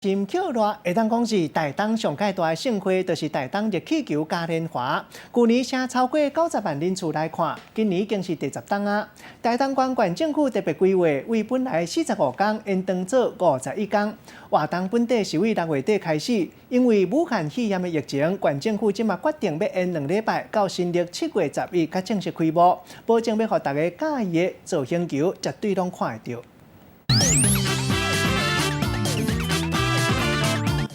心扣熱，會當講是台東上蓋大的盛會，就是台東熱氣球嘉年華。舊年成超過90萬人次來看，今年已經是第10冬啊。台東縣縣政府特別規劃，為本來45工延長做51工。活動本底是為6月底開始，因為武漢肺炎的疫情，縣政府這馬決定欲延2禮拜，到新曆7月11才正式開幕，保證欲予大家佮意的造型球絕對攏看會著。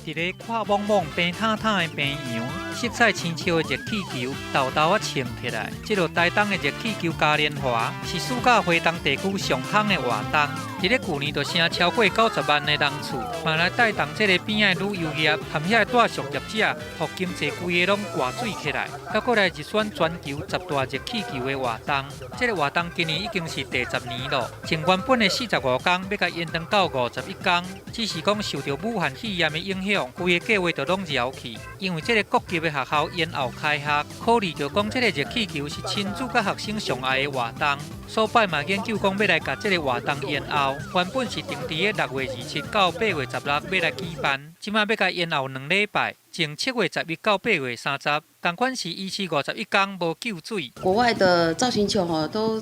佇咧闊莽莽、平坦坦的平洋，色彩親像的熱氣球，沓沓仔衝起來。這个台東的熱氣球嘉年華是暑假花東地區上夯的活動。佇咧舊年就成超過90萬的人次，嘛來帶動這个邊仔的旅遊業，和遐的住宿業者，予經濟規个攏掛水起來。猶閣來入選全球十大熱氣球的活動。這个活動今年已經是第10年咯。從原本的45工，欲共延長到51工，只是講受著武漢肺炎的影響，規个計劃就攏搖去。因為這个國級的學校延後開學，考慮著講這个熱氣球是親子佮學生上愛的活動，所擺嘛研究講欲來共這个活動延後。原本是定佇咧6月27到8月16欲來舉辦，這馬欲共延後2禮拜，從7月11到8月30，仝款是維持51工無救水。國外的造型球吼都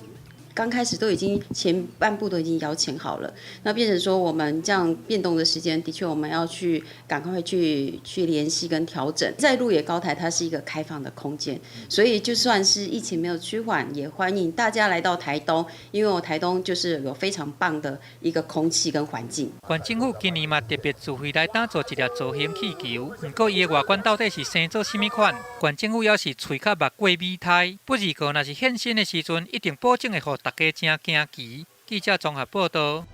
剛開始都已經前半部都已經邀請好了，那變成說我們這樣變動的時間，的確我們要去趕快去聯繫跟調整。在鹿野高台，它是一個開放的空間，所以就算是疫情沒有趨緩，也歡迎大家來到台東，因為我台東就是有非常棒的一個空氣跟環境。縣政府今年嘛特別自費來打造一粒造型氣球，毋過伊的外觀到底是生做啥物款？縣政府猶是喙較目過米胎，不過若是現身的時陣，一定保證會予大家誠驚奇。記者綜合報道。